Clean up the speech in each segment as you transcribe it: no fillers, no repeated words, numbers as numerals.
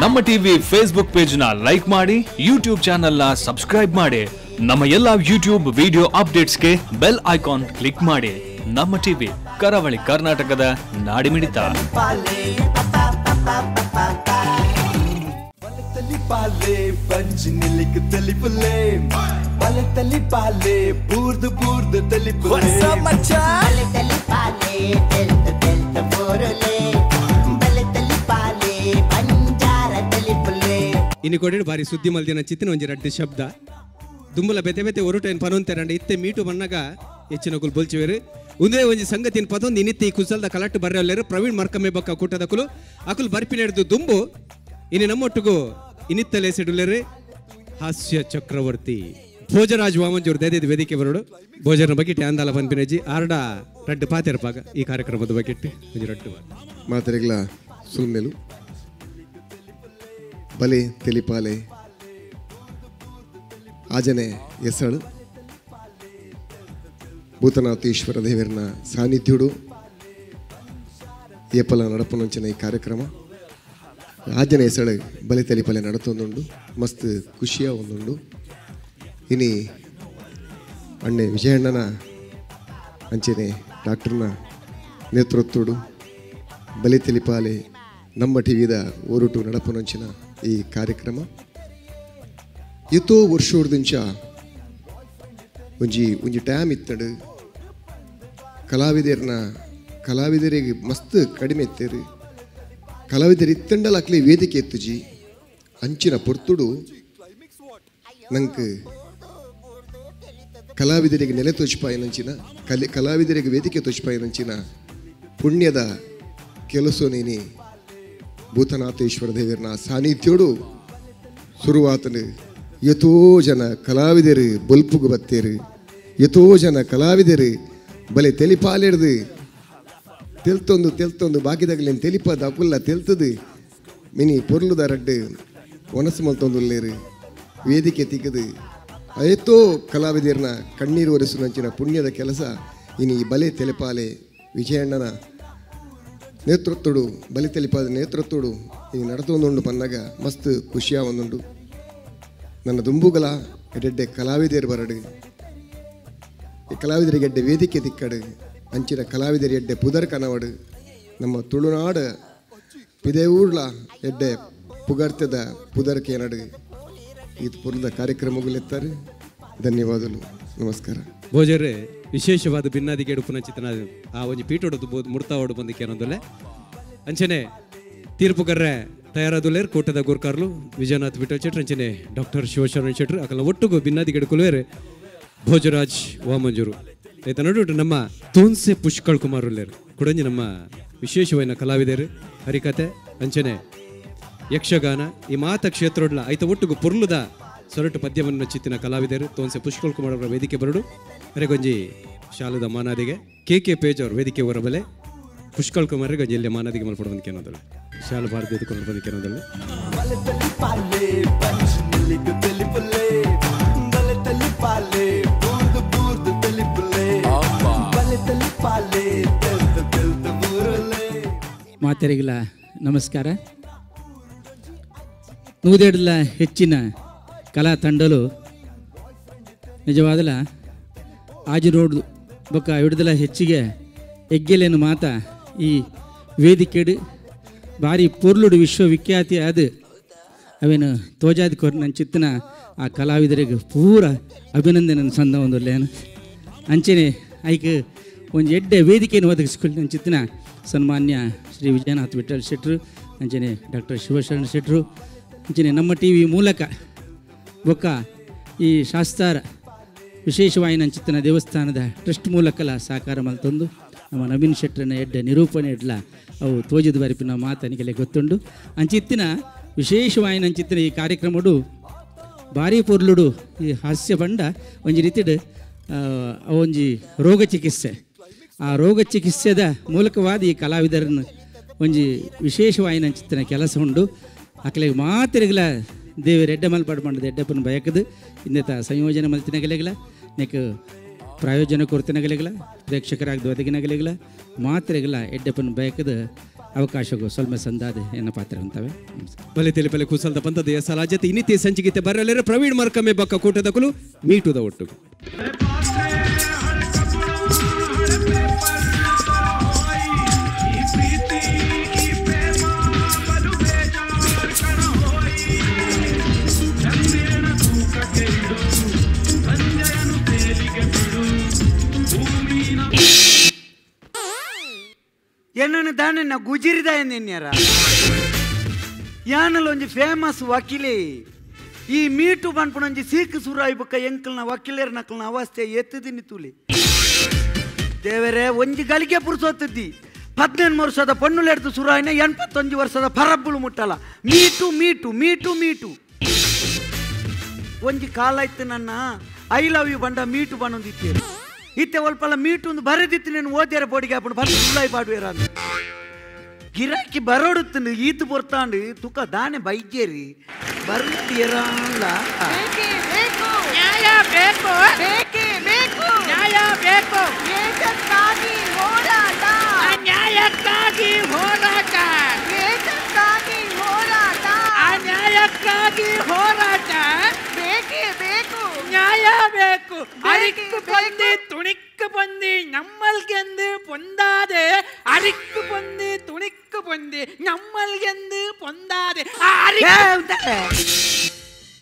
ನಮ್ಮ TV Facebook page ನ like ಮಾಡಿ, ಯೂಟ್ಯೂಬ್ ಚಾನೆಲ್ ನ ಸಬ್ಸ್ಕ್ರೈಬ್ ಮಾಡಿ, ನಮ್ಮ ಎಲ್ಲಾ ಯೂಟ್ಯೂಬ್ ವಿಡಿಯೋ ಅಪ್ಡೇಟ್ಸ್ಗೆ ಬೆಲ್ ಐಕಾನ್ ಕ್ಲಿಕ್ ಮಾಡಿ. ನಮ್ಮ ಟಿವಿ ಕರಾವಳಿ ಕರ್ನಾಟಕದ ನಾಡಿಮಿಡಿತ. ಇನ್ನು ಕೊಡಿ ಬಾರಿ ಸುದ್ದಿ ಮಲ್ದಿನ ಚಿತ್ತಿನ ಒಂಜಿ ರಡ್ಡು ಶಬ್ದ ದುಂಬಲ ಬೆತೆ ಬೆತೆ ಒರುಟೈನ್ ಪನೊಂತೆರಂಡ ಇತ್ತೆ ಮೀಟು ಬಣ್ಣಗ ಹೆಚ್ಚಿನ ಕುಲ್ ಬೊಲ್ಚುವೇರು ಒಂದೇ ಒಂಜಿ ಸಂಗತಿನ ಪದೊಂದು ಇನ್ನಿತ್ತೆ ಈ ಕುಸಲ್ದ ಕಲಟ್ಟು ಬರ್ರಲ್ಲೇರು ಪ್ರವೀಣ್ ಮರ್ಕಮ್ಮೆ ಬಕ್ಕ ಕೂಟದಕುಲು ಅಕುಲು ಬರ್ಪಿನೆಡ್ದು ದುಂಬು ಇನ್ನು ನಮ್ಮೊಟ್ಟಿಗೂ ಇನ್ನಿತ್ತಲೇ ಸಿಡುಲೇರು ಹಾಸ್ಯ ಚಕ್ರವರ್ತಿ ಭೋಜರಾಜ್ ವಾಮಂಜೂರು ದೇದಿದ ವೇದಿಕೆ ಬರೋಡು ಭೋಜನ ಬಗ್ಗೆ ಟ್ಯಾಂದಾಲ ಪನ್ಪಿನಜ್ಜಿ ಆರ್ಡ ರಡ್ಡು ಪಾತೆರಪಾಗ ಈ ಕಾರ್ಯಕ್ರಮದ ಬಗ್ಗೆ ಒಂಜಿ ರಡ್ಡು ಮಾತೆರೆಗ್ಲ ಸುಲ್ಮೆಲು ಬಲೆ ತೆಲಿಪಾಲೆ ಆಜನೆ ಎಸಳು ಭೂತನಾಥೇಶ್ವರ ದೇವರನ ಸಾನ್ನಿಧ್ಯುಡು ಏಪಲ ನಡಪನೊಂಚಿನ ಈ ಕಾರ್ಯಕ್ರಮ ಆಜನೆ ಎಸಳು ಬಲೆ ತೆಲಿಪಾಲೆ ನಡತೊಂದುಂಡು ಮಸ್ತ್ ಖುಷಿಯ ಒಂದುಂಡು. ಇನಿ ಅಣ್ಣೆ ವಿಜಯಣ್ಣನ ಅಂಚನೆ ಡಾಕ್ಟರ್ನ ನೇತೃತ್ವಡು ಬಲೆ ತೆಲಿಪಾಲೆ ನಮ್ಮ ಟಿವಿದ ಓರುಟು ನಡಪನೊಂಚಿನ ಈ ಕಾರ್ಯಕ್ರಮ ಎತ್ತೋ ವರ್ಷೋಡ್ದಿಂಚ ಒಂಜಿ ಒಂಜಿ ಟ್ಯಾಮ್ ಇತ್ತಡು ಕಲಾವಿದರ್ನ ಕಲಾವಿದರಿಗೆ ಮಸ್ತ್ ಕಡಿಮೆ ಇತ್ತೇರು ಕಲಾವಿದರು ಇತ್ತಂಡಲ ಅಕ್ಲೆ ವೇದಿಕೆ ಎತ್ತುಜಿ ಅಂಚಿನ ಪೊರ್ತುಡು ನಂಗೆ ಕಲಾವಿದರಿಗೆ ನೆಲೆ ತೋಚ್ಪಾಯಿನಂಚಿನ ಕಲೆ ಕಲಾವಿದರಿಗೆ ವೇದಿಕೆ ತೋಚ್ಪಾಯಿನಂಚಿನ ಪುಣ್ಯದ ಕೆಲಸನೇನಿ ಭೂತನಾಥೇಶ್ವರ ದೇವರನ ಸಾನ್ನಿಧ್ಯೋಡು ಶುರುವಾತನು. ಎತೋ ಜನ ಕಲಾವಿದರು ಬೊಲ್ಪುಗು ಬತ್ತೇರು, ಎತೋ ಜನ ಕಲಾವಿದರು ಬಲೆ ತೆಲಿಪಾಲೆಡ್ದು ತೆಲ್ತೊಂದು ತೆಲ್ತೊಂದು ಬಾಕಿದಾಗಲೇನು ತೆಲಿಪಾದ ಅಕುಲ್ಲ ತೆಲ್ತದು ಮಿನಿ ಪೊರ್ಲುದ ರಡ್ಡು ಒನಸು ಮಲ್ತೊಂದುಲ್ಲೇರು ವೇದಿಕೆ ತಿಕ್ಕದು ಎತ್ತೋ ಕಲಾವಿದರನ್ನ ಕಣ್ಣೀರು ಒರೆಸುನಂಚಿನ ಪುಣ್ಯದ ಕೆಲಸ ಇನಿ ಬಲೆ ತೆಲಿಪಾಲೆ ವಿಜಯಣ್ಣನ ನೇತೃತ್ವಡು ಬಲಿ ತೆಲಿಪಾದ ನೇತೃತ್ವಡು ಈ ನಡತೊಂದುಂಡು ಪನ್ನಗ ಮಸ್ತ್ ಖುಷಿಯ ಒಂದುಂಡು. ನನ್ನ ದುಂಬುಗಲ ಎಡ್ಡೆ ಕಲಾವಿದರು ಬರಡು ಈ ಕಲಾವಿದರಿಗೆ ಎಡ್ಡೆ ವೇದಿಕೆ ತಿಕ್ಕಡು ಅಂಚಿನ ಕಲಾವಿದರ ಎಡ್ಡೆ ಪುದರ್ ಕನವಡು ನಮ್ಮ ತುಳುನಾಡು ಪಿದೇಊರ್ಲ ಎಡ್ಡೆ ಪುಗರ್ತದ ಪುದರ್ಕೇನಡು ಈ ಪುರದ ಕಾರ್ಯಕ್ರಮಗಳೆತ್ತಾರೆ. ಧನ್ಯವಾದಗಳು, ನಮಸ್ಕಾರ. ಭೋಜರೇ ವಿಶೇಷವಾದ ಭಿನ್ನಾದಿಗೆ ಉಡುಪುನ ಚಿತ್ರನ ಆ ಒಂಜಿ ಪೀಟೋಡು ಮುಡ್ತಾವೋಡು ಬಂದಿಕ್ಕೆ ಅಂಚನೆ ತೀರ್ಪುಗರ್ರೆ ತಯಾರಾದುಲ್ಲೇರು ಕೂಟದ ಗುರ್ಕಾರ್ಲು ವಿಜಯನಾಥ್ ವಿಠಲ್ ಶೆಟ್ರು ಅಂಚನೆ ಡಾಕ್ಟರ್ ಶಿವಶರಣ ಶೆಟ್ರು ಅಕಲ ಒಟ್ಟುಗು ಭಿನ್ನಾದಿಗೆ ಎಡುಕುಲ್ವೇರು ಭೋಜರಾಜ್ ವಾಮಂಜೂರು ಆಯ್ತಾ ನಡು ನಮ್ಮ ತೋನ್ಸೆ ಪುಷ್ಕಳ್ ಕುಮಾರ್ ಉಲ್ಲೇರು ಕುಡಂಜಿ ನಮ್ಮ ವಿಶೇಷವಾದ ಕಲಾವಿದರು ಹರಿಕತೆ ಅಂಚನೆ ಯಕ್ಷಗಾನ ಈ ಮಾತ ಕ್ಷೇತ್ರೋಡ್ಲ ಆಯ್ತ ಒಟ್ಟುಗು ಪೊರ್ಲುದ ಸೊರಟು ಪದ್ಯವನ್ನು ಚಿತ್ತಿನ ಕಲಾವಿದರು ತೋನ್ಸೆ ಪುಷ್ಕಳ್ ಕುಮಾರ್ ಅವರ ವೇದಿಕೆ ಬರಡು ಅರೆಗೊಂಜಿ ಶಾಲದ ಮಾನಾದಿಗೆ ಕೆ ಕೆ ಪೇಜ್ ಅವರು ವೇದಿಕೆ ಹೊರಬಲೆ ಪುಷ್ಕಳ್ ಕುಮಾರ್ ಜಿಲ್ಲೆ ಮಾನಾದಿಗೆ ಮಲ್ಪಡ ಬಂದಿಕೆ ಅನ್ನೋದಲ್ಲ ಶಾಲು ಭಾರತ ಎದುಕೊಂಡು ಬಂದಿಕೆ ಅನ್ನೋದಲ್ಲ. ಮಾತರಿಗಳ ನಮಸ್ಕಾರ. ನೂದೆಡ್ಲ ಹೆಚ್ಚಿನ ಕಲಾ ತಂಡಲು ನಿಜವಾದಲ ಆಜಿ ರೋಡ್ ಬೊಕ್ಕ ಹಿಡ್ದಲ ಹೆಚ್ಚಿಗೆ ಎಗ್ಗೆಲೇನು ಮಾತ ಈ ವೇದಿಕೆಡು ಭಾರಿ ಪೊರ್ಲುಡು ವಿಶ್ವವಿಖ್ಯಾತಿ ಅದು ಅವೇನು ತೋಜಾದ ಕೊರ್ ನನ್ನ ಚಿತ್ತನ ಆ ಕಲಾವಿದರಿಗೆ ಪೂರ ಅಭಿನಂದನೆ ಸಂದ ಒಂದು ಅಂಚೆನೆ ಐಕ್ ಒಂದು ಎಡ್ಡೆ ವೇದಿಕೆಯನ್ನು ಒದಗಿಸ್ಕೊಳ್ಳಿ ನನ್ನ ಚಿತ್ತನ ಸನ್ಮಾನ್ಯ ಶ್ರೀ ವಿಜಯನಾಥ್ ವಿಠಲ್ ಶೆಟ್ರು ಅಂಚೆನೆ ಡಾಕ್ಟರ್ ಶಿವಶರಣ ಶೆಟ್ರು ಅಂಚೆನೆ ನಮ್ಮ ಟಿ ವಿ ಮೂಲಕ ಬೊಕ್ಕ ಈ ಶಾಸ್ತಾರ ವಿಶೇಷವಾಯಿನ ಚಿತ್ತನ ದೇವಸ್ಥಾನದ ಟ್ರಸ್ಟ್ ಮೂಲಕಲ ಸಾಕಾರ ಮಲ್ತೊಂದು ನಮ್ಮ ನವೀನ್ ಶೆಟ್ಟರನ ಎಡ್ಡೆ ನಿರೂಪಣೆ ಎಡ್ಲ ಅವು ತೋಜಿದ ಬರಿಪಿನ ಮಾತನಿಗೆಲ್ಲ ಗೊತ್ತುಂಡು. ಅಂಚಿತ್ತಿನ ವಿಶೇಷವಾಯಿನ ಅಂಚಿತ್ತಿನ ಈ ಕಾರ್ಯಕ್ರಮಡು ಭಾರಿ ಪೊರ್ಲುಡು ಈ ಹಾಸ್ಯ ಬಂಡ ಒಂಜಿ ರೀತಿಡು ಒಂಜಿ ರೋಗ ಚಿಕಿತ್ಸೆ ಆ ರೋಗ ಚಿಕಿತ್ಸೆದ ಮೂಲಕವಾದ ಈ ಕಲಾವಿದರನ್ನು ಒಂಜಿ ವಿಶೇಷವಾಯಿನ ಅಂಚಿತ್ತಿನ ಕೆಲಸ ಉಂಡು. ಅಕಲೆಗೆ ಮಾತಿರಗಲ ದೇವರು ಎಡ್ಡೆ ಮಲ್ಪಾಡು ಮಾಡಿದ ಎಡ್ಡೆಪ್ಪನ ಬಯಕದು ಇನ್ನಿತ ಸಂಯೋಜನೆ ಮಲ್ತಿನಗಲೆಗಲ ನೆಕ್ ಪ್ರಾಯೋಜನ ಕೊರ್ತಿನಗಲೆಗಲ ಪ್ರೇಕ್ಷಕರಾಗದು ಒದಗಿನಗಲೆಗಲ ಮಾತ್ರೆಗಲ ಎಡ್ಡೆಪ್ಪನ ಬಯಕದು ಅವಕಾಶಗೂ ಸ್ವಲ್ಪ ಸಂದಾದ ಎನ್ನ ಪಾತ್ರ ಅಂತವೆ. ಬಲೆ ತೆಲೆ ಬಲೆ ಕುಸಲ್ದ ಪಂತದ ಸಲಾಜತೆ ಇನ್ನಿತೆ ಸಂಚಿಗಿತೆ ಬರಲೇರ ಪ್ರವೀಣ್ ಮರ್ಕಮೆ ಬಕ್ಕ ಕೂಟದಕುಲು ಮೀಟುದ ಒಟ್ಟು. ಏನನ್ನು ದಾನನ್ನ ಗುಜಿರಿದ ಎನ್ಯಾರ ಯಾನಲ್ಲ ಒಂಜಿ ಫೇಮಸ್ ವಕೀಲೆ ಈ ಮೀಟು ಪನ್ಪುನೊಂಜಿ ಸೀಕ್ ಸುರಾಯಿ ಬೊಕ್ಕ ಎಂಕಲ್ನ ವಕೀಲರ ನಕಲ್ನ ಅವಸ್ಥೆ ಎತ್ತದಿನಿ ತೂಲಿ ದೇವರೇ ಒಂಜಿ ಗಳಿಗೆ ಪುರುಸೊತ್ತದ್ದಿ 18 ವರ್ಷದ ಪಣ್ಣುಲೆಡ್ದು ಸುರಾಯಿನ 81 ವರ್ಷದ ಪರಬ್ಬುಳು ಮುಟ್ಟಲ್ಲ ಮೀಟು ಮೀಟು ಮೀಟು ಮೀಟು ಒಂಜಿ ಕಾಲಾಯ್ತು ನನ್ನ I love you ಬಂಡ ಮೀಟು ಬನ್ನೊಂದಿತ್ತೇರು ಇತ್ತೆ ಒಲ್ಪಲ್ಲ ಮೀಟು ಒಂದು ಬರೆದಿತ್ತು ನೀನು ಓದ್ಯಾರ ಬೋಡಿಗೆ ಹಾಕೊಂಡು ಬಂದು ಸುಳ್ಳಾಯಿ ಪಾಡುವೇರ ಅಂತ ಗಿರಾಕಿ ಬರೋಡುತ್ತಂಡು ಈತು ಪೊರ್ತಾಂಡು ತುಕ ದಾನೆ ಬೈಜೇರಿ ಬರುತ್ತೀರಲ್ಲ. ನ್ಯಾಯ ಬೇಕು ಬೇಕೇ ಬೇಕು ನ್ಯಾಯ ಬೇಕು ದೇಶಕ್ಕಾಗಿ ಹೋರಾಟ ನ್ಯಾಯಕ್ಕಾಗಿ ಹೋರಾಟ ದೇಶಕ್ಕಾಗಿ ಹೋರಾಟ ನ್ಯಾಯಕ್ಕಾಗಿ ಹೋರಾಟ ಬೇಕೇ ಬೇಕು ನ್ಯಾಯ ಬೇಕು. ಅರಿಕ್ಕು ಬಂದು ತುಣಿಕ್ಕು ಬಂದು ನಮ್ಮಲ್ಗೆಂದು ಪೊಂದಾದೆ ಅರಿಕ್ಕು ಬಂದು ತುಣಿಕ್ಕು ಬಂದು ನಮ್ಮಲ್ಗೆಂದು ಪೊಂದಾದೆ.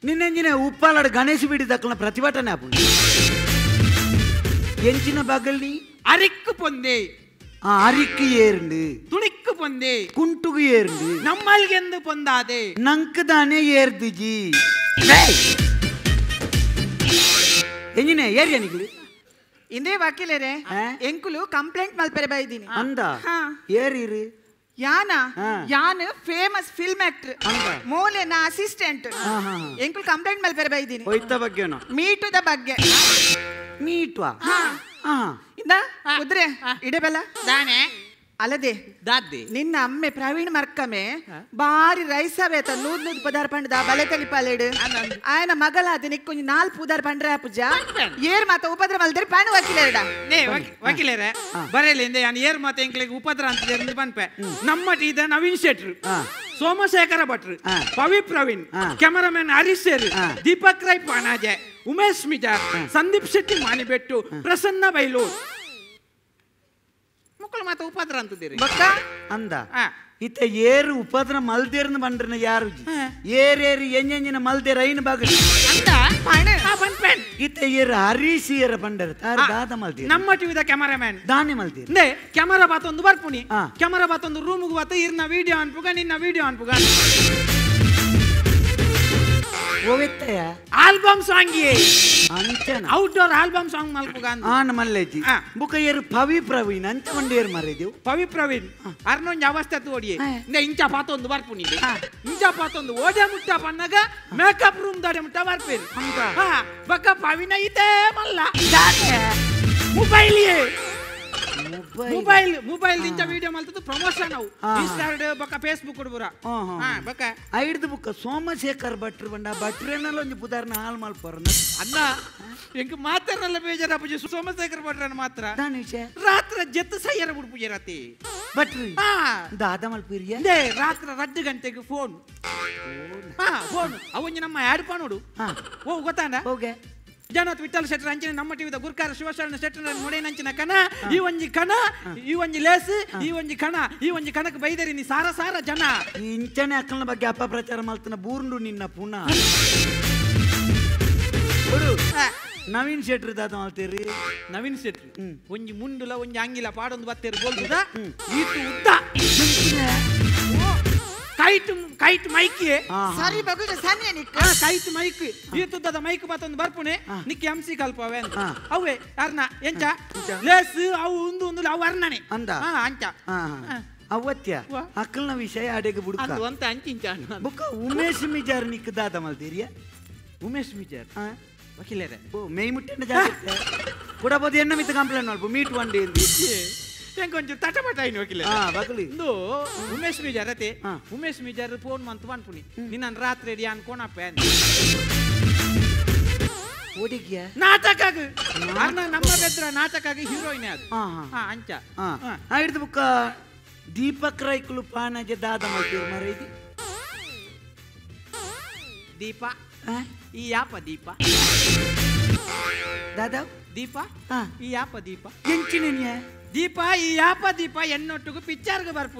ನಿನ್ನೆಂಜಿನ ಉಪ್ಪಾಲಾಡು ಗಣೇಶ ಬಿಡಿದಕ್ಕನ ಪ್ರತಿಭಟನೆ ಆಪು ಎಂಚಿನ ಬಗಲ್ನಿ ಅರಿಕ್ಕು ಪೊಂದೆ ಅರಿಕ್ಕು ಏರ್ಂಡು ತುಣಿಕ್ಕು ಪೊಂದೆ ಕುಂಟುಗು ಏರ್ಂಡು ನಮ್ಮಲ್ಗೆಂದು ಪೊಂದಾದೆ ನಂಕು ದಾನೆ ಏರ್ದಿಜಿ ಎಂಜಿನ ಏರಿಯಾ ನಿಗ್ಲಿ ಇಂದೇ ವಕೀಲರೇ ಎಂಕುಲು ಕಂಪ್ಲೇಂಟ್ ಮಲ್ಪೆರೆ ಬೈದಿನಿ ಅಂದ ಏರಿರಿ ಯಾನ ಯಾನ್ ಫೇಮಸ್ ಫಿಲ್ಮ್ ಆಕ್ಟರ್ ಮೋಲೆನ ಅಸಿಸ್ಟೆಂಟ್ ಎಂಕುಲು ಕಂಪ್ಲೇಂಟ್ ಮಲ್ಪೆರೆ ಬೈದಿನಿ ಹೋಯ್ತ ಬಗ್ಗೆನೋ ಮೀಟುದ ಬಗ್ಗೆ ಮೀಟ್ವಾ ಇಂದ ಕುದ್ರೆ ಇಡಬೆಲ್ಲ ದಾನೆ ಅಲ್ಲದೆ ದಾದಿ ನಿನ್ನ ಅಮ್ಮೆ ಪ್ರವೀಣ್ ಮರ್ಕಮೆ ಬಾರಿ ರೈಸವೇತ ನೂದ್ ನೂದ್ ಪದಾರ್ ಪಂಡದ ಬಲೆ ತಲಿಪಾಲೇಡು ಆಯನ ಮಗಳ ಅದು ನಿಕ್ಕೊಂಜಿ ನಾಲ್ಕು ಪುದಾರ್ ಪಂಡ್ರೆ ಪೂಜಾ ಏರ್ ಮಾತ ಉಪದ್ರ ಮಲ್ದರೆ ಪಾಣು ವಕೀಲರಡ ನೇ ವಕೀಲರೇ ಬರೇಲಿಂದ ಯಾನ್ ಏರ್ ಮಾತ ಎಂಕ್ಲೆಗ್ ಉಪದ್ರ ಅಂತ ಪನ್ಪೆ ನಮ್ಮ ಇದ ನವೀನ್ ಶೆಟ್ರು ಸೋಮಶೇಖರ ಭಟ್ರು ಪವಿ ಪ್ರವೀಣ್ ಕ್ಯಾಮರಾಮನ್ ಹರೀಶ್ ಸೇರ್ ದೀಪಕ್ ರೈ ಪಾನಾಜೆ ಉಮೇಶ್ ಮಿಜಾರ್ ಸಂದೀಪ್ ಶೆಟ್ಟಿ ಮಾನಿಬೆಟ್ಟು ಪ್ರಸನ್ನ ಬೈಲೂರ್ ಮಕ್ಕಳು ಮಾತ ಉಪದ್ರ ಅಂತಿದ್ದೀರಿ ಬಕ್ಕ ಅಂದ ಇತ್ತ ಏರು ಉಪದ್ರ ಮಲ್ದೇರ್ನ ಬಂಡ್ರನ ಯಾರು ಏರೇರು ಎಂಜೆಂಜಿನ ಮಲ್ದೇರ್ ಐನ ಬಾಗ ಇತ್ತ ಏರು ಹರೀಶ್ ಏರ ಬಂಡರ ತಾರ ದಾದ ಮಲ್ದೇರ್ ನಮ್ಮ ಟಿವಿದ ಕ್ಯಾಮರಾಮ್ಯಾನ್ ದಾನೆ ಮಲ್ದೇರ್ ನೇ ಕ್ಯಾಮರಾ ಬಾತೊಂದು ಬರ್ಪುನಿ ಕ್ಯಾಮರಾ ಬಾತೊಂದು ರೂಮ್ಗೆ ಬಾತ ಇರ್ನ ವಿಡಿಯೋ ಅನ್ಪುಗ ನಿನ್ನ ವಿಡಿಯೋ ಅನ್ಪುಗ ಓವೆತ್ತಯ ಆಲ್ಬಮ್ ಸಾಂಗ್ ಅಂಚನ ಔಟ್ಡೋರ್ ಆಲ್ಬಮ್ ಸಾಂಗ್ ಮಲ್ಪುಗ ಆನ ಮಲ್ಲೇಜಿ ಬುಕ ಏರು ಪವಿ ಪ್ರವೀಣ್ ಅಂಚ ಒಂಡೇರು ಮರೇದೇವು ಪವಿ ಪ್ರವೀಣ್ ಅರ್ನೊಂಜಿ ಅವಸ್ಥೆ ತೋಡಿಯೆ ಇಂದ ಇಂಚ ಪಾತೊಂದು ಬರ್ಪುನಿ ಇಂಚ ಪಾತೊಂದು ಓಡೆ ಮುಟ್ಟ ಪನ್ನಗ ಮೇಕಪ್ ರೂಮ್ ದಾಡೆ ಮುಟ್ಟ ಬರ್ಪೇರು ಬಕ್ಕ ಪವಿನ ಇತೇ ಮಲ್ಲ ಮೊಬೈಲ್ ಮೊಬೈಲ್ ಮೊಬೈಲ್ ದಿಂಚ ವಿಡಿಯೋ ಮಲ್ತದ್ದು ಪ್ರಮೋಷನ್ ಅವು ಇನ್ಸ್ಟಾಡ್ ಬಕ್ಕ ಫೇಸ್ಬುಕ್ ಪೂರ ಬಕ್ಕ ಐಡ್ದು ಬುಕ್ಕ ಸೋಮಶೇಖರ್ ಭಟ್ರು ಬಂಡ ಭಟ್ರೇನಲ್ಲ ಒಂಜಿ ಪುದಾರ್ನ ಹಾಲ್ ಮಲ್ಪರ ಅನ್ನ ಎಂಕ್ ಮಾತಾರಲ್ಲ ಬೇಜಾರ ಪೂಜೆ ಸೋಮಶೇಖರ್ ಭಟ್ರನ ಮಾತ್ರ ರಾತ್ರಿ ಜೆತ್ತು ಸಯ್ಯರ ಬಿಡು ಪೂಜೆ ರಾತಿ ಭಟ್ರು ದಾದ ಮಲ್ಪುರಿಯ ರಾತ್ರಿ 2 ಗಂಟೆಗೆ ಫೋನ್ ಫೋನ್ ಅವೊಂಜಿ ನಮ್ಮ ಆಡ್ ಪಾನೋಡು ಓ ಗೊತ್ತಾಂಡ ಓಕೆ ಜನ ವಿಠಲ್ ಶೆಟ್ಟರ್ ಅಂಚಿನ ನಮ್ಮ ಟಿವಿದ ಗುರ್ಕಾರ ಶಿವಶರಣ ಶೆಟ್ಟರ್ ಮೊಡೆನಂಚಿನ ಕಣ ಈ ಒಂಜಿ ಕಣ ಈ ಒಂಜಿ ಲೇಸ್ ಈ ಒಂಜಿ ಕಣ ಈ ಒಂಜಿ ಕಣಕ್ ಬೈದರಿ ನೀ ಸಾರ ಸಾರ ಜನ ಈ ಇಂಚನೆ ಅಕ್ಕನ ಬಗ್ಗೆ ಅಪಪ್ರಚಾರ ಮಲ್ತನ ಬೂರ್ಂಡು ನಿನ್ನ ಪುನಃ ನವೀನ್ ಶೆಟ್ರು ದಾದ ಮಲ್ತೀರಿ ನವೀನ್ ಶೆಟ್ರು ಒಂಜಿ ಮುಂಡುಲ ಒಂಜಿ ಅಂಗಿಲ ಪಾಡೊಂದು ಬತ್ತೇರು ಬೋಲ್ದುದ ಈತು ಉದ್ದ ಕೈಟ್ ಕೈಟ್ ಮೈಕ್ ಸರಿ ಬಗುಜ ಸನ್ನೆ ನಿಕ್ಕ ಕೈಟ್ ಮೈಕ್ ಈತುದ್ದದ ಮೈಕ್ ಬಾತೊಂದು ಬರ್ಪುನೆ ನಿಕ್ಕೆ ಎಂಸಿ ಕಲ್ಪವೆ ಅಂತ ಅವೇ ಅರ್ನ ಎಂಚ ಲೇಸ್ ಅವು ಒಂದು ಒಂದು ಅವು ಅರ್ಣನೆ ಅಂದ ಅಂಚ ಅವತ್ಯ ಅಕ್ಕಲ್ನ ವಿಷಯ ಅಡೆಗೆ ಬುಡುಕ ಅದು ಅಂತ ಅಂಚಿಂಚ ಬುಕ್ಕ ಉಮೇಶ್ ಮಿಜಾರ್ ನಿಕ್ಕ ದಾದ ಮಲ್ತೀರಿಯ ಉಮೇಶ್ ಮಿಜಾರ್ ವಕೀಲರೇ ಓ ಮೇಯ್ ಮುಟ್ಟೆನ ಜಾಗ್ರತೆ ಕೊಡಬೋದು ಎನ್ನ ಮಿತ್ತ ಕಂಪ್ಲೇಂಟ್ ಮಾಡ್ಬೋ ಮೀಟ್ ಒನ್ ಡೇ ಎಂಕೊಂಚೂರು ತಟಪಟ అయిన ವಕೀಲ ಬಗಲಿ ಇಂದು ಉಮೇಶ್ ಮಿಜಾರ್ ಅತೆ ಉಮೇಶ್ ಮಿಜಾರ್ ಫೋನ್ ಮಂತ್ ಪನ್ಪುನಿ ನಿನ್ನ ರಾತ್ರಿ ರೆಡಿ ಅನ್ಕೋಣಪ್ಪ ಓಡಿಗ್ಯ ನಾಟಕಾಗ ಅರ್ನ ನಮ್ಮ ಬೆದ್ರ ನಾಟಕಾಗ ಹೀರೋಯಿನ್ ಅದು ಅಂಚ ಹಿಡಿದು ಬುಕ್ಕ ದೀಪಕ್ ರೈಕುಲು ಪಾನಜೆ ದಾದ ಮಲ್ತೀರ್ ಮರೈದಿ ದೀಪ ಈ ಯಾಪ ದೀಪ ದಾದಾ ದೀಪ ಈ ಯಾಪ ದೀಪ ಎಂಚಿನ ದೀಪ ಈ ಯಾಪ ದೀಪ ಎನ್ನೊಟ್ಟಿಗೂ ಪಿಕ್ಚರ್ಗೆ ಬರ್ಪು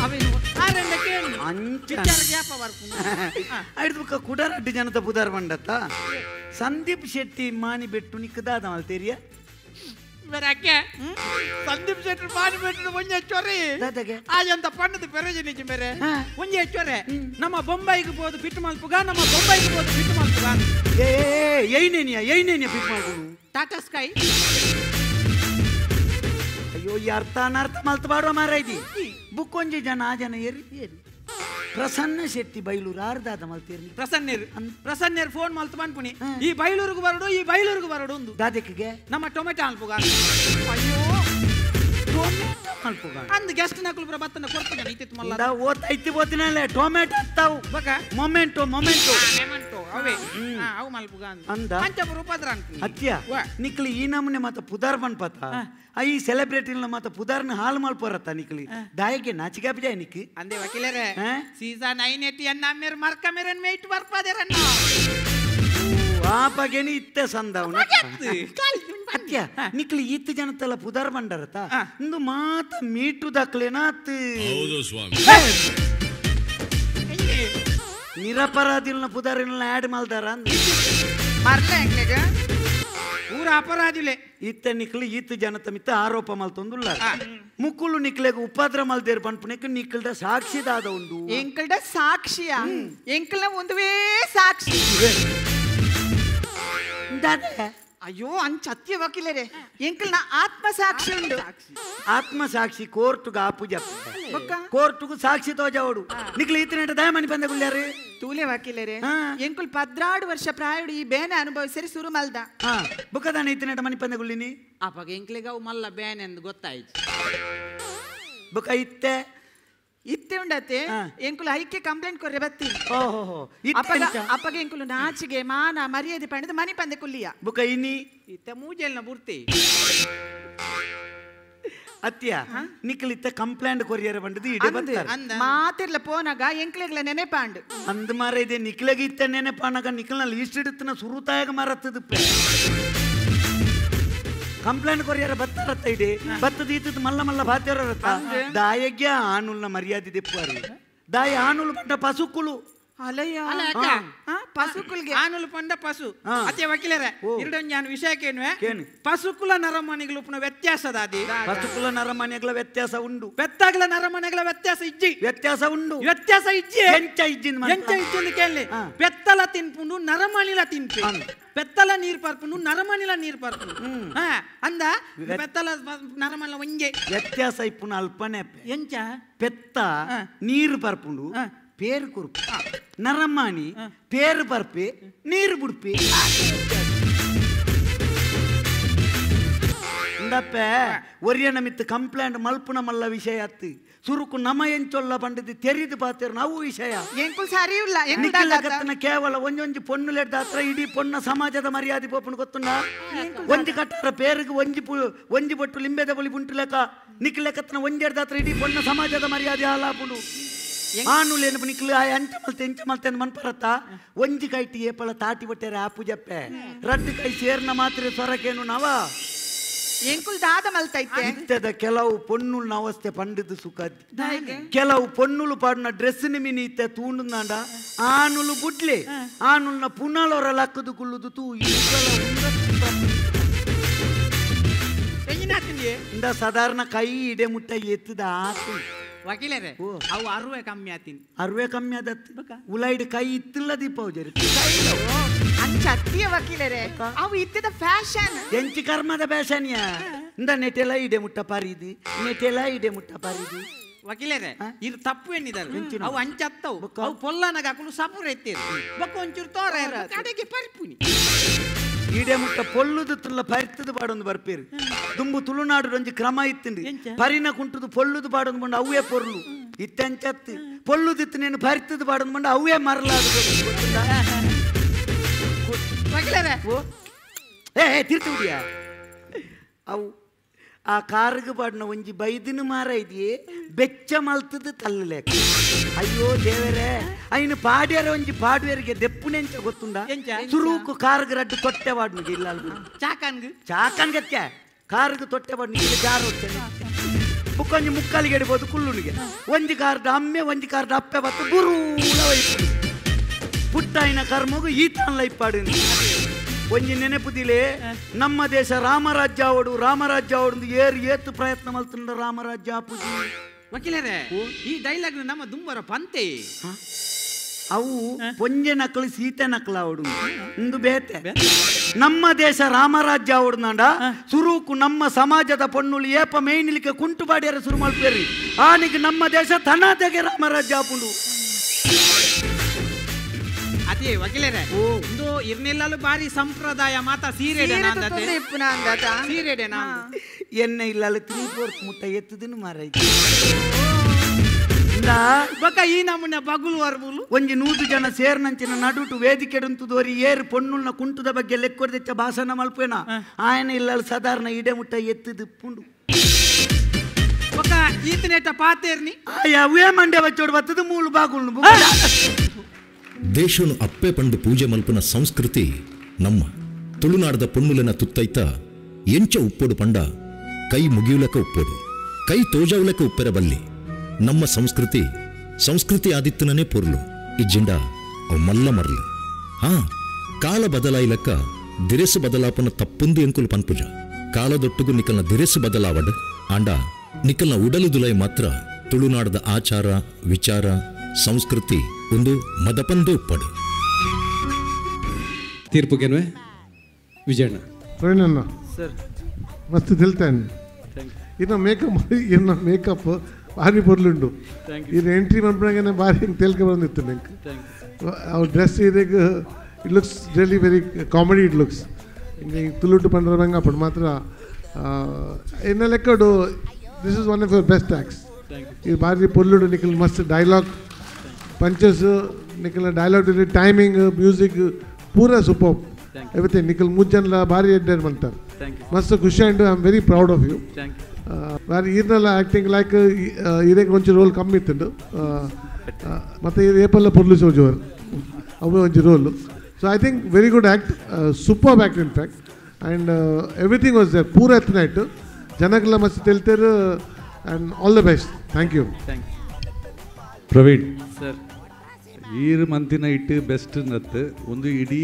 ಅವೇನು ಆರೆಂಡ ಕೇಳಿ ಪಿಕ್ಚರ್ಗೆ ಯಾಪ ಬರ್ಪು ಐದು ಬುಕ್ಕ ಕುಡರಡ್ಡು ಜನತ ಪುದಾರ್ ಬಂಡತ್ತ ಸಂದೀಪ್ ಶೆಟ್ಟಿ ಮಾನಿ ಬೆಟ್ಟು ನಿಕ್ಕ ದಾದ ಮಲ್ತೇರಿಯ ಬೇರೆ ಸಂದೀಪ್ ಶೆಟ್ಟಿ ಮಾನಿ ಬೆಟ್ಟು ಒಂಜೆ ಚೊರೆ ಆಜಂತ ಪಣ್ಣದ ಪೆರಜನಿಜ ಬೇರೆ ಒಂಜೆ ಚೊರೆ ನಮ್ಮ ಬೊಂಬೈಗೆ ಬೋದು ಬಿಟ್ಟು ಮಲ್ಪುಗ ನಮ್ಮ ಬೊಂಬೈಗೆ ಬೋದು ಬಿಟ್ಟು ಮಲ್ಪುಗ ಏ ಏನೇನಿಯ ಏನೇನಿಯ ಬಿಟ್ಟು ಮಲ್ಪುಗ ಟಾಟಾ ಸ್ಕೈ ಅಯ್ಯೋ ಈ ಅರ್ಥ ಅನರ್ಥ ಮಲ್ತು ಬಾಡುವ ಮಾರಾಯ್ದಿ ಬುಕ್ ಒಂಜಿ ಜನ ಆ ಜನ ಏರಿ ಏರಿ ಪ್ರಸನ್ನ ಶೆಟ್ಟಿ ಬೈಲೂರು ಆರ್ದಾದ ಮಲ್ತೀರಿ ಪ್ರಸನ್ನೇರು ಪ್ರಸನ್ನೇರು ಫೋನ್ ಮಲ್ತು ಪನ್ಪುನಿ ಈ ಬೈಲೂರಿಗೆ ಬರಡು ಈ ಬೈಲೂರಿಗೆ ಬರಡು ಒಂದು ದಾದಕ್ಕಿಗೆ ನಮ್ಮ ಟೊಮೆಟೊ ಅಲ್ಪುಗ ಅಯ್ಯೋ ಟೊಮೆಟೊ ಮಲ್ಪುಗ ಅಂದ್ ಗೆಸ್ಟ್ ನಕಲು ಪುರ ಬತ್ತನ ಕೊರ್ಪು ಜನ ಇತ್ತಿತ್ತು ಮಲ್ಲ ಓತ ಐತಿ ಬೋತಿನಲ್ಲ ಟೊಮೆಟೊ ಅತ್ತಾವು ಬಕ ಮೊಮೆಂಟೊ ಮೊಮೆಂಟೊ ಮೊಮೆಂಟೊ ಅವೇ ಅವು ಮಲ್ಪುಗ ಅಂದ ಅಂಚ ರೂಪಾದ್ರ ಅನ್ಪುನಿ ಅತ್ಯ ನಿಕ್ಲಿ ಈ ನಮೂನೆ ಮಾತ ಪುದಾರ್ ಬನ್ಪತ ಈ ಸೆಲೆಬ್ರಿಟಿನ ಮಾತ ಪುದಾರ್ನ ಹಾಲು ಮಲ್ಪರತ್ತ ನಿಕ್ಲಿ ದಾಯಕ್ಕೆ ನಾಚಿಕೆ ಬಿಜಾಯ ನಿಕ್ ಅಂದೆ ವಕೀಲರೇ ಸೀಸನ್ 9 80 ಅನ್ನ ಮೇರ್ ಮರ್ಕ ಮೇರನ್ ಮೇಟ್ ಬರ್ಪಾದೇರನ್ನ ಆ ಬಗೆನಿ ಇತ್ತೆ ಸಂದವನ ಅತ್ಯ ನಿಕ್ಲಿ ಈತ್ ಜನತೆಲ್ಲ ಪುದಾರ್ ಬಂಡರತ ಇಂದು ಮಾತ ಮೀಟು ದಾಖಲೇನಾತ್ ಹೌದು ಸ್ವಾಮಿ ನಿರಪರಾಧಿಲ್ನ ಪುದಾರಿನ ಆಡ್ ಮಲ್ದಾರ ಮರ್ಲೆ ಎಂಕ್ಲೆಗ್ ಊರ ಅಪರಾಧಿಲೆ ಇತ್ತ ನಿಕ್ಲು ಈತ ಜನತ ಮಿತ್ತ ಆರೋಪ ಮಲ್ತೊಂದುಲ್ಲ ಮುಕ್ಕುಲು ನಿಕ್ಲೆಗ್ ಉಪದ್ರ ಮಲ್ದೇರ್ ಪನ್ಪುನೆಕ್ ನಿಕ್ಲ್ದ ಸಾಕ್ಷಿದಾದ ಉಂಡು ಎಂಕಲ್ಡ ಸಾಕ್ಷಿಯ ಎಂಕಲ್ನ ಒಂದುವೇ ಸಾಕ್ಷಿ ಅಯ್ಯೋ ಅಂಚ ಅತ್ಯ ವಕೀಲರೇ ಎಂಕಲ್ನ ಆತ್ಮ ಸಾಕ್ಷಿ ಉಂಡು ಆತ್ಮ ಸಾಕ್ಷಿ ಕೋರ್ಟುಗ ಆಪುಜ ಕೋರ್ಟುಗು ಸಾಕ್ಷಿ ತೋಜಾವಡು ನಿಕ್ಲು ಈತನೇಟ ದಯಮನಿ ಬಂದ ಗುಲ್ಯಾರು ತೂಲೆ ವಕೀಲರೇ ಎಂಕುಲ್ 12 ವರ್ಷ ಪ್ರಾಯುಡು ಈ ಬೇನೆ ಅನುಭವಿಸರಿ ಸುರು ಮಲ್ದ ಬುಕ್ಕದಾನ ಈತನೇಟ ಮನಿ ಪಂದ ಗುಳ್ಳಿನಿ ಅಪ್ಪಾಗ ಎಂಕ್ಲಿಗೆ ಅವು ಮಲ್ಲ ಬೇನೆ ಎಂದು ಗೊತ್ತಾಯ್ತು ಬುಕ್ಕ ಇತ್ತೆ ಇತ್ತೆ ಉಂಡತೆ ಎಂಕುಲು ಐಕೆ ಕಂಪ್ಲೇಂಟ್ ಕೊರ್ರೆ ಬತ್ತಿ ಓಹೋ ಅಪ್ಪಗೆ ಎಂಕುಲು ನಾಚಿಗೆ ಮಾನ ಮರ್ಯಾದೆ ಪಂಡದು ಮನಿ ಪಂದೆ ಕುಲ್ಲಿಯ ಬುಕ್ಕ ಇನಿ ಇತ್ತ ಮೂಜೆಲ್ನ ಬುರ್ತಿ ಅತ್ಯ ನಿಕ್ಲಿತ್ತ ಕಂಪ್ಲೇಂಟ್ ಕೊರಿಯರ್ ಬಂದದ್ದು ಇಡೆ ಬರ್ತಾರೆ ಮಾತಿರ್ಲ ಪೋನಾಗ ಎಂಕ್ಲೆಗ್ಲ ನೆನೆಪಾಂಡು ಅಂದ ಮಾರ ಇದೆ ನಿಕ್ಲೆಗೆ ಇತ್ತ ನೆನೆಪಾನಾಗ ನಿಕ್ಲನಲ್ಲಿ ಇಷ್ಟಿಡುತ್ತನ ಸುರುತಾಯಾಗ ಮಾರತ್ತದ ಕಂಪ್ಲೇಂಟ್ ಕೊರಿಯರ್ ಬತ್ತಾರತ್ತ ಇದೆ ಬತ್ತದ ಈತದ ಮಲ್ಲ ಮಲ್ಲ ಬಾತ್ಯರತ್ತ ದಾಯಗ್ಯ ಆನುಲ್ನ ಮರ್ಯಾದೆ ದೆಪ್ಪುವಾರಿ ದಾಯ ಆನುಲ್ ಪಂಡ ಪಸುಕುಲು ಅಲಯ್ಯ ಪಸುಕುಲ್ಗೆ ಆನುಲ್ ಪಂಡ ಪಸು ಅತ್ತೆ ವಕೀಲರೇ ಎರಡೊಂದು ನಾನು ವಿಷಯ ಕೇಳುವೆ ಪಸುಕುಲ ನರಮನಿಗಳು ಉಪ್ಪುನ ವ್ಯತ್ಯಾಸ ದಾದಿ ಪಸುಕುಲ ನರಮನಿಗಳ ವ್ಯತ್ಯಾಸ ಉಂಡು ಪೆತ್ತಾಗ್ಲ ನರಮನಿಗಳ ವ್ಯತ್ಯಾಸ ಇಜ್ಜಿ ವ್ಯತ್ಯಾಸ ಉಂಡು ವ್ಯತ್ಯಾಸ ಇಜ್ಜಿ ಎಂಚ ಇಜ್ಜಿ ಎಂಚ ಇಜ್ಜಿ ಕೇಳಿ ಪೆತ್ತಲ ತಿನ್ಪುಂಡು ನರಮಣಿಲ ತಿನ್ಪು ಪೆತ್ತಲ ನೀರ್ ಪರ್ಪುಂಡು ನರಮಣಿಲ ನೀರ್ ಪರ್ಪುಂಡು ಅಂದ ಪೆತ್ತಲ ನರಮಣಿಲ ಒಂಜೆ ವ್ಯತ್ಯಾಸ ಇಪ್ಪುನ ಅಲ್ಪನೆ ಎಂಚ ಪೆತ್ತ ನೀರು ಪರ್ಪುಂಡು ಪೇರು ಕುರುಪು ನರಮಾಣಿ ಪೇರು ಪರ್ಪಿ ನೀರು ಬುಡ್ಪಿ ಇಂದಪ್ಪೆ ಒರಿಯನ ಮಿತ್ತು ಕಂಪ್ಲೇಂಟ್ ಮಲ್ಪುನ ಮಲ್ಲ ವಿಷಯ ಅತ್ತು ಸುರುಕು ನಮ ಎಂಚೊಲ್ಲ ಪಂಡದು ತೆರಿದು ಪಾತೇರು ನಾವು ವಿಷಯ ಎಂಕುಲ್ ಸರಿ ಇಲ್ಲ ನಿಕ್ಲಕತ್ತನ ಕೇವಲ ಒಂಜೊಂಜಿ ಪೊಣ್ಣುಲೆಡ್ದ ಹತ್ರ ಇಡೀ ಪೊಣ್ಣ ಸಮಾಜದ ಮರ್ಯಾದೆ ಪೋಪುನ ಗೊತ್ತುಂಡ ಒಂಜಿ ಕಟ್ಟರ ಪೇರಿಗೆ ಒಂಜಿ ಒಂಜಿ ಬೊಟ್ಟು ಲಿಂಬೆದ ಬಳಿ ಬುಂಟು ಲೆಕ್ಕ ನಿಕ್ಲಕತ್ತನ ಒಂಜೆಡ್ದ ಹತ್ರ ಇಡೀ ಪೊಣ್ಣ ಸಮಾಜದ ಮರ್ಯಾದೆ ಹಾಲಾಪುಂಡು ಆನುಲೇನು ನಿಕ್ಲು ಆ ಅಂಚ ಮಲ್ತೆ ಎಂಚ ಮಲ್ತೆ ಅಂತ ಮನ್ಪರತ್ತ ಒಂಜಿ ಕೈಟಿ ಏಪಳ ತಾಟಿ ಬಟ್ಟೆರೆ ಆ ಪೂಜಪ್ಪೆ ರಡ್ಡು ಕೈ ಸೇರ್ನ ಮಾತ್ರ ಸ್ವರಕೇನು ನಾವ ಎಂಕುಲ್ ದಾದ ಮಲ್ತೈತೆ ಇತ್ತದ ಕೆಲವು ಪೊಣ್ಣುಲ್ನ ಅವಸ್ಥೆ ಪಂಡದು ಸುಖ ಕೆಲವು ಪೊಣ್ಣುಲು ಪಾಡುನ ಡ್ರೆಸ್ ಮಿನಿ ಇತ್ತೆ ತೂಂಡುಂದಾಂಡ ಆನುಲು ಬುಡ್ಲೆ ಆನುಲ್ನ ಪುನಲೊರ ಲಕ್ಕದು ಕುಳ್ಳುದು ತೂ ಇಂದ ಸಾಧಾರಣ ಕೈ ಇಡೆ ಮುಟ್ಟ ಎತ್ತದ ಆತು ವಕೀಲರೇ ಅವು ಅರುವೆ ಕಮ್ಮಿ ಆತೀನಿ ಅರುವೆ ಕಮ್ಮಿ ಆದತ್ತು ಉಲೈಡ್ ಕೈ ಇತ್ತಿಲ್ಲ ದೀಪ ಜರಿ ಅಂಚ ಅತ್ತಿಯ ವಕೀಲರೇ ಅವು ಇತ್ತದ ಫ್ಯಾಷನ್ ಎಂಚಿ ಕರ್ಮದ ಫ್ಯಾಷನ್ಯ ಇಂದ ನೆಟೆಲ್ಲ ಇಡೆ ಮುಟ್ಟ ಪಾರಿದಿ ನೆಟೆಲ್ಲ ಇಡೆ ಮುಟ್ಟ ಪಾರಿದಿ ವಕೀಲರೇ ಇದು ತಪ್ಪು ಎನ್ನಿದ್ದಾರೆ ಅವು ಅಂಚತ್ತವು ಅವು ಪೊಲ್ಲನಾಗ ಹಾಕಲು ಸಪುರ ಎತ್ತೀರಿ ಬೊಕ್ಕ ಒಂಚೂರು ತೋರ ಕಡೆಗೆ ಪರಿಪುನಿ ಈಡೆ ಮುಟ್ಟ ಪೊಲ್ಲುದು ತುಲ್ಲ ಪರಿತದ ಪಾಡೊಂದು ಬರ್ಪೇರು ದುಂಬು ತುಳುನಾಡು ಒಂಜಿ ಕ್ರಮ ಇತ್ತಿಂಡು ಪರಿನ ಕುಂಟುದು ಪೊಲ್ಲುದು ಪಾಡೊಂದು ಬಂಡು ಅವೇ ಪೊರ್ಲು ಇತ್ತೆಂಚತ್ತು ಪೊಲ್ಲುದಿತ್ತು ನೀನು ಪರಿತದ ಪಾಡೊಂದು ಬಂಡು ಅವೇ ಮರಲಾದು ಏ ತಿರ್ತು ಬಿಡಿಯಾ ಅವು ಆ ಕಾರ್ಗ್ ಪಾಡ್ನ ಒಂಜಿ ಬೈದಿನ ಮಾರ ಇದೆಯೇ ಬೆಚ್ಚ ಮಲ್ತದ ತಲ್ಲುಲೇಕ ಅಯ್ಯೋ ದೇವರೇ ಐನು ಪಾಡ್ಯರ ಒಂಜಿ ಪಾಡುವರಿಗೆ ದೆಪ್ಪುನೆಂಚ ಗೊತ್ತುಂಡ ಸುರುಕು ಕಾರ್ಗ್ ರಡ್ಡು ತೊಟ್ಟೆ ಪಾಡ್ನುಗೆ ಇಲ್ಲ ಚಾಕನ್ಗ್ ಚಾಕನ್ಗತ್ಯ ಕಾರ್ಗ್ ತೊಟ್ಟೆ ಪಾಡ್ನು ಜಾರು ಬುಕ್ಕೊಂಜಿ ಮುಕ್ಕಾಲಿಗೆ ಎಡಿಬೋದು ಕುಲ್ಲುನಿಗೆ ಒಂಜಿ ಕಾರ್ದ ಅಮ್ಮೆ ಒಂಜಿ ಕಾರ್ದ ಅಪ್ಪೆ ಬತ್ತು ಗುರುಲ ವೈಪು ಪುಟ್ಟಾಯಿನ ಕರ್ಮಗು ಈತನ್ ಲೈಪಾಡು ಒಂಜಿ ನೆನಪುದಿಲೆ ನಮ್ಮ ದೇಶ ರಾಮರಾಜ್ಯ ಅವಡು ರಾಮರಾಜ್ಯ ಅವಡು ಏರು ಏತು ಪ್ರಯತ್ನ ಮಲ್ತುಂಡ ರಾಮರಾಜ್ಯ ಆಪುಜಿ ವಕೀಲರೇ ಈ ಡೈಲಾಗ್ ನಮ್ಮ ದುಂಬರ ಪಂತೆ ಅವು ಪೊಂಜೆ ನಕಲು ಸೀತೆ ನಕಲು ಅವಡು ಇಂದು ಬೇತೆ ನಮ್ಮ ದೇಶ ರಾಮರಾಜ್ಯ ಅವಡು ಸುರುಕು ನಮ್ಮ ಸಮಾಜದ ಪೊಣ್ಣುಲು ಏಪ ಮೇಯ್ನಿಲಿಕ್ಕೆ ಕುಂಟು ಬಾಡಿಯರ ಸುರು ಮಲ್ಪೇರಿ ಆನಿಗೆ ನಮ್ಮ ದೇಶ ತನಾತೆಗೆ ರಾಮರಾಜ್ಯ ಆಪುಂಡು ಅದೇ ವಕೀಲರೇ ಇಂದು ಇರ್ನೆಲ್ಲೂ ಬಾರಿ ಸಂಪ್ರದಾಯ ಮಾತಾ ಸೀರೆ ಸೀರೆ ಎಣ್ಣೆ ಇಲ್ಲ 3/4 ಮುಟ್ಟ ಎತ್ತದನ್ನು ಮಾರಾಯ್ತು ಬೊಕ ಈ ನಮ್ಮನ್ನ ಬಗುಲು ಅರ್ಬುಲು ಒಂಜಿ 100 ಜನ ಸೇರ್ನಂಚಿನ ನಡುಟು ವೇದಿಕೆಡುಂತುದೋರಿ ಏರು ಪೊಣ್ಣುಲ್ನ ಕುಂಟುದ ಬಗ್ಗೆ ಲೆಕ್ಕೊರ್ದೆಚ್ಚ ಭಾಷಣ ಮಲ್ಪೇನ ಆಯನ ಇಲ್ಲ ಸಾಧಾರಣ ಇಡೆ ಮುಟ್ಟ ಎತ್ತದು ಪುಂಡು ಬೊಕ ಈತನೇಟ ಪಾತೇರ್ನಿ ಅವೇ ಮಂಡೆ ಬಚ್ಚೋಡು ಬತ್ತದು ಮೂಲು ಬಾಗುಲು ದೇಶನು ಅಪ್ಪೆ ಪಂಡು ಪೂಜೆ ಮಲ್ಪನ ಸಂಸ್ಕೃತಿ ನಮ್ಮ ತುಳುನಾಡದ ಪೊಣ್ಣುಲೆನ ತುತ್ತೈತ ಎಂಚ ಉಪ್ಪೋಡು ಪಂಡ ಕೈ ಮುಗಿಯುಲಕ ಉಪ್ಪೋಡು ಕೈ ತೋಜಾವುಲಕ ಉಪ್ಪೆರ ಬಲ್ಲಿ ನಮ್ಮ ಸಂಸ್ಕೃತಿ ಸಂಸ್ಕೃತಿ ಆದಿತ್ತನೇ ಪೊರ್ಲು ಇಜ್ಜಿಂಡ ಅವು ಮಲ್ಲ ಮರ್ಲು ಹಾ ಕಾಲ ಬದಲಾಯಿಲಕ್ಕ ದಿರೆಸು ಬದಲಾಪನ ತಪ್ಪುಂದು ಎಂಕುಲು ಪನ್ಪುಜ ಕಾಲದೊಟ್ಟುಗು ನಿಕಲ್ನ ದಿರೆಸು ಬದಲಾವಡ್ ಆಂಡ ನಿಕಲ್ನ ಉಡಲು ದುಲೈ ಮಾತ್ರ ತುಳುನಾಡದ ಆಚಾರ ವಿಚಾರ ಸಂಸ್ಕೃತಿ ಒಂದು ಮದಪಂದು ಉಪ್ಪಡು. ತೀರ್ಪುಗೆನ್ವೆ ವಿಜಯಣ್ಣ ಪ್ರವೀಣಣ್ಣ ಸರ್ ಮಸ್ತ್ ತಿಳ್ತಾನೆ ಇನ್ನು ಮೇಕಪ್ ಇನ್ನು ಮೇಕಪ್ ಭಾರಿ ಬೊರ್ಲುಂಡು ಇದು ಎಂಟ್ರಿ ಮನ್ಪನಾಗನೆ ಭಾರಿ ತೇಲ್ಕ ಬಂದಿತ್ತು ನಂಗೆ ಅವ್ರ ಡ್ರೆಸ್ ಇದಕ್ಕೆ it looks really very comedy it looks ಹಿಂಗೆ ತುಳುಟು ಪಂಡ್ರಂಗ ಅప్పుడు ಮಾತ್ರ ಎನ್ನ ಲೆಕ್ಕಡು this is one of your best acts. ಇದು ಭಾರಿ ಪೊರ್ಲುಡು ನಿಖಲ್ ಮಸ್ತ್ dialogue punches Nikhil dialogue timing music ಪೂರ ಸೂಪರ್ ಎವ್ರಿಥಿಂಗ್. ನಿಖಲ್ ಮೂಜನ್ಲ ಭಾರಿ ಎಡ್ಡರ್ ಮಾಡ್ತಾರೆ ಮಸ್ತ್ ಖುಷಿ and I am very proud of you. ಭಾರಿ ಈರ್ನೆಲ್ಲ ಆ್ಯಕ್ಟಿಂಗ್ ಲೈಕ್ ಇದೇ ಒಂಚೂರು ರೋಲ್ ಕಮ್ಮಿ ಇತ್ತು ಮತ್ತು ಇದು ಏಪಲ್ಲ ಪೊರ್ಲು ಸೋಜುವರು ಅವೇ ಒಂಚೂರು role. So I think very good act, super act in fact and everything was there ಪೂರ ಎತ್ತನಾಯ್ತು ಜನಕ್ಕೆಲ್ಲ ಮಸ್ತ್ ತೆಲ್ತೇರು and all the best. Thank you. Praveen sir ಈರು ಮಂತಿನ ಇಟ್ಟು ಬೆಸ್ಟ್ ನತ್ತು ಒಂದು ಇಡೀ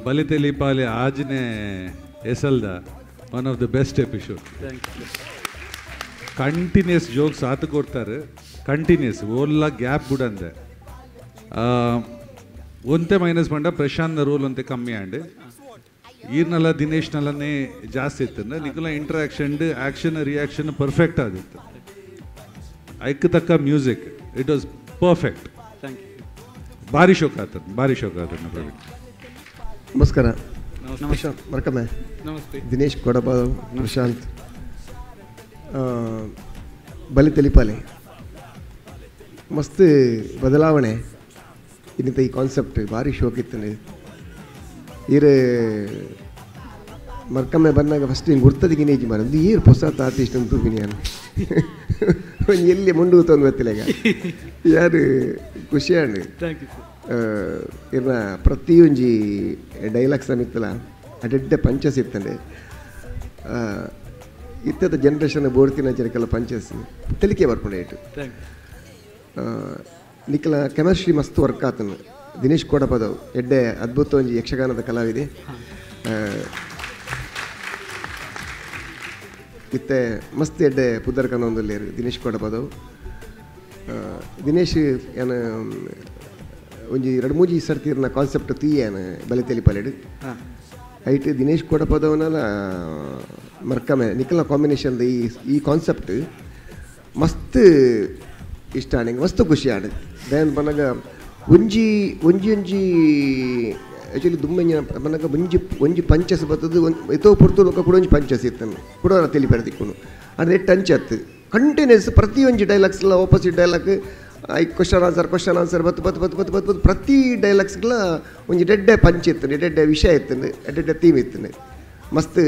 ಬಲಿತೆಲಿ ಪಾಲೆ ಆಜ್ನೆ ಎಸಲ್ದ one of the best episode. Continuous jokes ಆತು ಕೊಡ್ತಾರೆ continuous ಓಲ್ಲ gap ಬಿಡಂದೆ ಒಂತೆ minus ಪಂಡ ಪ್ರಶಾಂತ್ ರೋಲ್ ಒಂತೆ ಕಮ್ಮಿ ಆಂಡ್ ಈರ್ನೆಲ್ಲ ದಿನೇಶ್ನಲ್ಲೇ ಜಾಸ್ತಿ ಇತ್ತು ನಿಖಲ ಇಂಟ್ರಾಕ್ಷನ್ ಆ್ಯಕ್ಷನ್ ರಿಯಾಕ್ಷನ್ ಪರ್ಫೆಕ್ಟ್ ಆಗಿತ್ತು. ಐಕ್ ತಕ್ಕ ಮ್ಯೂಸಿಕ್ it was perfect. ಭಾರಿ ಶೋಕ ಆತನ ಭಾರಿ ಶೋಕ ಆತನ ಪ್ರವೀಣ್. ನಮಸ್ಕಾರ ಮರ್ಕಮ್ಮೆ ನಮಸ್ತೆ. ದಿನೇಶ್ ಕೊಡಬ ಪ್ರಶಾಂತ್ ಬಲಿ ತೆಲಿಪಾಲೆ ಮಸ್ತ್ ಬದಲಾವಣೆ ಇನ್ನಿತ ಈ ಕಾನ್ಸೆಪ್ಟ್ ಭಾರಿ ಶೋಕಿತ್ತು. ಈರು ಮರ್ಕಮ್ಮೆ ಬಂದಾಗ ಫಸ್ಟ್ ಹಿಂಗೆ ಗುರ್ತದ ಗಿನೇಜಿ ಮಾರ ಒಂದು ಈರು ಹೊಸ ಆರ್ಟಿಸ್ಟ್ ಅಂತ ತೂಪಿನಿ ನಾನು ಒಂದು ಎಲ್ಲಿ ಮುಂಡು ತಂದು ಗೊತ್ತಿಲ್ಲ ಈಗ ಯಾರು ಖುಷಿಯಾಣ ಇರ್ನ ಪ್ರತಿಯೊಂಜಿ ಡೈಲಾಗ್ ಸಮಿತ್ತಲ ಅಡೆಡ್ಡೆ ಪಂಚಸ್ ಇತ್ತಂಡೆ ಇತ್ತದ ಜನ್ರೇಷನ್ ಬೋರ್ತಿನ ಜನಕ್ಕೆಲ್ಲ ಪಂಚಸ್ ತೆಲಿಕೆ ಬರ್ಕೊಂಡೆ ಇಟ್ಟು ನಿಖಲ ಕೆಮಿಸ್ಟ್ರಿ ಮಸ್ತ್ ವರ್ಕ್ ಆತನು. ದಿನೇಶ್ ಕೋಡಪದವ್ ಎಡ್ಡೆ ಅದ್ಭುತ ಒಂಜಿ ಯಕ್ಷಗಾನದ ಕಲಾವಿದೆ. ಇತ್ತೆ ಮಸ್ತ್ ಎಡ್ಡೆ ಪುದರ್ ಕನೊಂದುಲ್ಲೇರು ದಿನೇಶ್ ಕೋಡಪದವ್. ದಿನೇಶ್ ಏನ ಒಂಜಿ ಎರಡು ಮೂಜಿ ಸರ್ತಿರ್ನ ಕಾನ್ಸೆಪ್ಟ್ ತೀಯನ ಬಲೆ ತೆಲಿಪಾಲೆಡು ಐಟ್ ದಿನೇಶ್ ಕೋಡಪದವನಲ್ಲ ಮರ್ಕಮೆ ನಿಖಲ ಕಾಂಬಿನೇಷನ್ ಈ ಈ ಕಾನ್ಸೆಪ್ಟ್ ಮಸ್ತ್ ಇಷ್ಟ ಆಂಡ್ ಮಸ್ತ್ ಖುಷಿ ಆಂಡ್ ದಯನ್ ಪನ್ನಗ ಒಂಜಿ ಒಂಜಿ ಒಂಜಿ ಆ್ಯಕ್ಚುಲಿ ದುಮ್ಮೆಂಜ ಪನ್ನಗ ಒಂಜಿ ಒಂಜಿ ಪಂಚಸ್ ಬರ್ತದೆ ಎತ್ತೋ ಪುರ್ತು ಲೋಕ ಕೂಡ ಒಂಜಿ ಪಂಚಸ್ ಇತ್ತನು ಕೂಡ ತೆಲಿಪೆರ ತಿಕ್ಕುನು ಅಂದರೆ ಟಂಚ್ ಅತ್ತು ಕಂಟಿನ್ಯೂಸ್ ಪ್ರತಿಯೊಂಜಿ ಡೈಲಾಗ್ಸ್ಲ opposite dialogue I question answer ಬತ್ತು ಬತ್ತು ಬತ್ತು ಬತ್ತು ಬತ್ತು ಬತ್ತು ಪ್ರತಿ ಡೈಲಾಗ್ಸ್ಗಳ ಒಂಜಿ ಡೆಡ್ಡೆ ಪಂಚ್ ಇತ್ತು, ಎಡ್ಡೆ ವಿಷಯ ಇತ್ತು, ಎಡ್ಡೆ ಥೀಮ್ ಇತ್ತು. ಮಸ್ತ್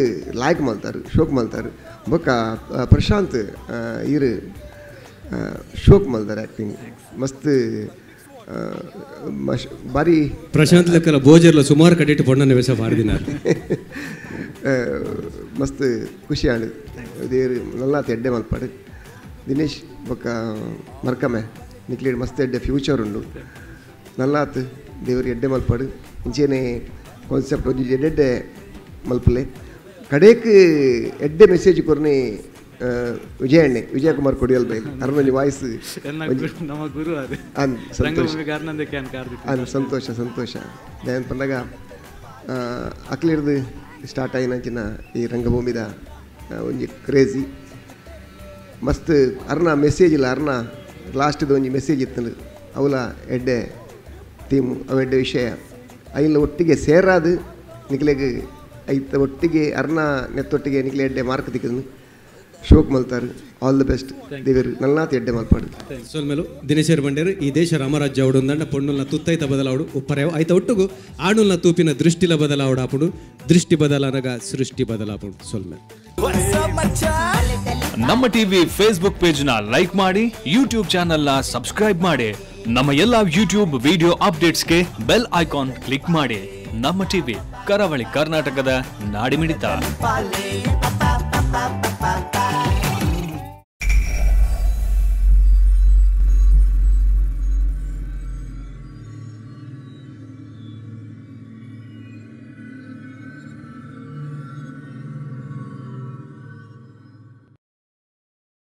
ಲಾಯ್ಕ್ ಮಲ್ತಾರು ಶೋಕ್ ಮಲ್ತಾರು ಬೊಕ್ಕ ಪ್ರಶಾಂತ್ ಈರು ಶೋಕ್ ಮಲ್ತಾರೆ ಆ್ಯಕ್ಟಿಂಗ್ ಮಸ್ತ್ ಬಾರಿ ಪ್ರಶಾಂತ್ ಲೆಕ್ಕಲ ಬೋಜರ್ಲ ಸುಮಾರು ಕಡೆಟ್ ಪೊಣ್ಣನ ವೇಷ ಬಾರ್ದಿನ ಮಸ್ತ್ ಖುಷಿ ಆಂಡ್ ದೇವರು ನಲ್ಲಾತ ಎಡ್ಡೆ ಮಲ್ಪಾಡು ದಿನೇಶ್ ಬೊಕ್ಕ ಮರ್ಕಮೆ ನಿಕ್ಲೇಡ್ ಮಸ್ತ್ ಎಡ್ಡೆ ಫ್ಯೂಚರ್ ಉಂಡು ನಲ್ಲಾತ್ ದೇವರು ಎಡ್ಡೆ ಮಲ್ಪಾಡು ಇಂಚೇನೆ ಕಾನ್ಸೆಪ್ಟ್ ಒಂಜಿ ಎಡ್ಡೆ ಮಲ್ಪಲೆ ಕಡೇಕ್ ಎಡ್ಡೆ ಮೆಸೇಜ್ ಕೊರ್ನಿ ವಿಜಯಣ್ಣೆ ವಿಜಯಕುಮಾರ್ ಕೊಡಿಯಲ್ ಬೈಲ್ ಅರ್ನೊಂಜಿ ವಾಯ್ಸ್ ನಮ್ಮ ಗುರು ಅದು ಸಂತೋಷ ಸಂತೋಷ ಸಂತೋಷ ದಾಯನ್ ಪಂಡಗ ಅಕ್ಲಿರ್ದು ಸ್ಟಾರ್ಟ್ ಆಯಿನಂಚಿನ ಈ ರಂಗಭೂಮಿದ ಒಂಜಿ ಕ್ರೇಜಿ ಮಸ್ತ್ ಅರ್ನ ಮೆಸೇಜ್ ಇಲ್ಲ ಅರ್ನ ಲಾಸ್ಟ್ದ ಒಂಜಿ ಮೆಸೇಜ್ ಇತ್ತು ಅವಲ ಎಡ್ಡೆ ಥೀಮ್ ಅವ ಎಡ್ಡೆ ವಿಷಯ ಐಲ ಒಟ್ಟಿಗೆ ಸೇರಾದು ನಿಕ್ಲೆಗ್ ಐತ ಒಟ್ಟಿಗೆ ಅರ್ನ ನೆತ್ತೊಟ್ಟಿಗೆ ನಿಕ್ಲೆ ಎಡ್ಡೆ ಮಾರ್ಕ್ ತಿಕ್ಕದು ಶೋಕ್ ಮಲ್ತಾರು ಆಲ್ the best ದೇವರು ನಲ್ನಾತ್ ಎಡ್ಡೆ ಮಲ್ಪಾಡು ಸೊಲ್ಮೇಲು ದಿನೇಶರ್ ಬಂಡೇರು ಈ ದೇಶ ರಾಮರಾಜ್ಯ ಅವಡು ಅಂದಂಡ ಪೊಣ್ಣುಲ್ನ ತುತ್ತೈತ ಬದಲಾವಡು ಉಪ್ಪರೆವು ಐತ ಒಟ್ಟುಗು ಆಣುಲ್ನ ತೂಪಿನ ದೃಷ್ಟಿಲ ಬದಲಾವಡು ಆಪುಡು ದೃಷ್ಟಿ ಬದಲಾನಗ ಸೃಷ್ಟಿ ಬದಲಾಪುಡು ಸೊಲ್ಮೇಲು. ನಮ್ಮ ಟಿವಿ ಫೇಸ್ಬುಕ್ ಪೇಜ್ ನ ಲೈಕ್ ಮಾಡಿ, ಯೂಟ್ಯೂಬ್ ಚಾನೆಲ್ ನ ಸಬ್ಸ್ಕ್ರೈಬ್ ಮಾಡಿ, ನಮ್ಮ ಎಲ್ಲಾ ಯೂಟ್ಯೂಬ್ ವಿಡಿಯೋ ಅಪ್ಡೇಟ್ಸ್ಗೆ ಬೆಲ್ ಐಕಾನ್ ಕ್ಲಿಕ್ ಮಾಡಿ. ನಮ್ಮ ಟಿವಿ ಕರಾವಳಿ ಕರ್ನಾಟಕದ ನಾಡಿಮಿಡಿತ.